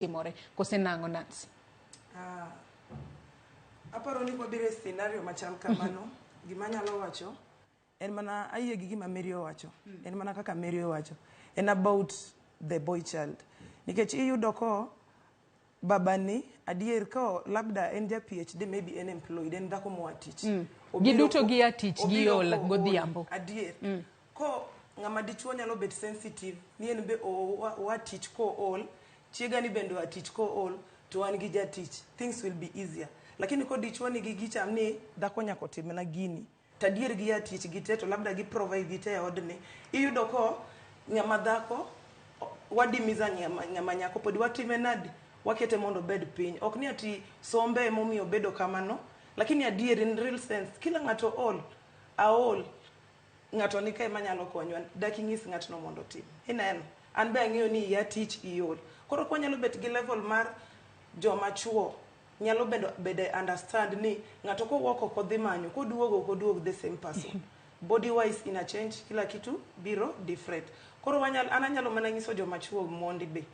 Timore kose nang'o, Nancy? Ah, aparo ni kwabiro e scenario machal kamano, gima anyalo wacho en mana ayie gi gima Mary owacho. En mana kaka Mary owacho. En about the boy child. Nikech iyudo ko babani adier ko labda en ja PhD, maybe en employed, en dhako moa tich. Obiro Giduto gia tich, obiro giol kool. Godhiambo. Adier. Ko ng'ama dichuo nyalo bet sensitive ni en be oa tich kool, chiega ni bende oa tich kool, to wan gi jatich, things will be easier. Lakini ko dichuo nigi gicham ni dhako nyaka otimna gini, to adier gia tich gite to labda gi provide gite e odni, iyudo ko ng'ama dhako wadimiza ng'ama nyako pod watime nadi, wakete mondo obed piny. Ok ni ati sombe emomiyo obedo kamano, lakini adier in real sense kila ng'ato ol, aol, ng'ato ni kae manyalo konywa, dak inyis ng'atno mondo otim. Ineno, an be ang'eyo ni iya tich iol. Koro kwanyalo bet gi level mar joma chuo nyalo bedo understand ni ng'ato kowuok oko dhi manyo, koduogo ok oduog the same person. Body wise ina change, kila kitu biro different. Koro an anyalo mana nyiso joma chuo mondi be.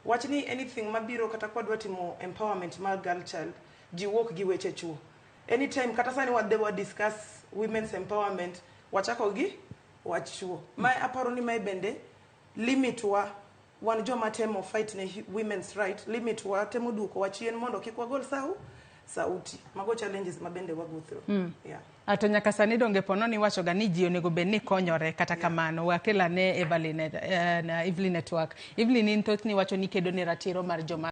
Wach ni anything mabiro kata kwadwa timo empowerment mar girl child, ji wuok gi weche chuo. Anytime kata sani wadhi wa discuss women's empowerment, wachako gi wach chuo. Ma aparo ni mae bende limit wa wan joma temo fight ne women's right, limit wa temo duoko wa chien mondo kik wagol sauti. Mago challenges ma bende wa go through. Yeah. To nyaka sani donge pono ni iwacho ga ni ji onego bed ni konyore. Kata kamano wakel ane Evelyn, na Evelyn Network. Evelyn, in thothni iwacho ni kedo ne ratiro mar joma